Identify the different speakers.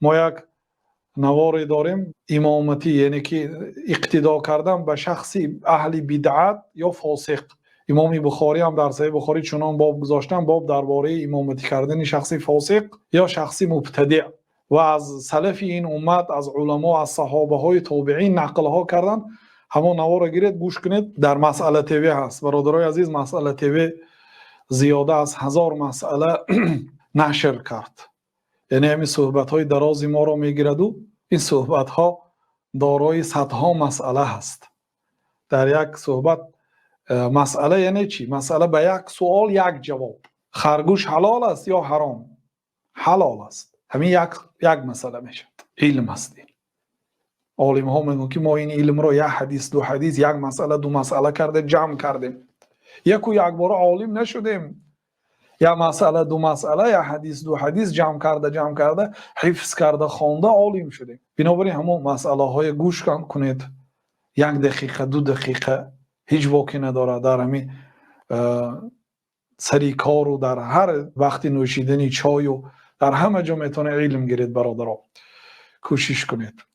Speaker 1: Мо як наворе дорем, имоматӣ, яъне ки иқтидо кардан ба шахси аҳли бидъат ё фосиқ. Имоми Бухорӣ ҳам дар Саҳеҳи Бухорӣ чунон боб гузоштанд, боб дар бораи имоматӣ кардани шахси фосиқ ё шахси мубтадиъ, ва аз салафи ин уммат, аз уламо, аз саҳобаҳои тобеин нақлҳо карданд. Ҳамон наворро гиред, гӯш кунед, дар Масъала ТВ ҳаст. Бародарони азиз, Масъала ТВ зиёда аз 1000 масъала нашр кард. Яъне ҳамин суҳбатҳои дарози моро мегирад ва ин суҳбатҳо дорои садҳо масъала ҳаст. Дар як суҳбат масъала яъне чӣ? Масъала ба як суол як ҷавоб. Харгӯш ҳалол аст ё ҳаром? Ҳалол аст. Ҳамин як масъала мешавад. Илм аст ин. Олимҳо мегӯянд, ки мо ин илмро як ҳадис, ду ҳадис, як масъала, ду масъала карда ҷамъ кардем. Яку якбора олим нашудем. Як масъала, ду масъала, як ҳадис, ду ҳадис ҷамъ карда, ҷамъ карда, ҳифз карда, хонда, олим шудем. Бинобар ин ҳамон масъалаҳое гӯш кунед, як дақиқа, 2 дақиқа ҳеҷ боке надорад. Дар ҳамин сари кору дар ҳар вақти нӯшидани чою дар ҳама ҷо метавонед илм гиред. Бародаро, кӯшиш кунед.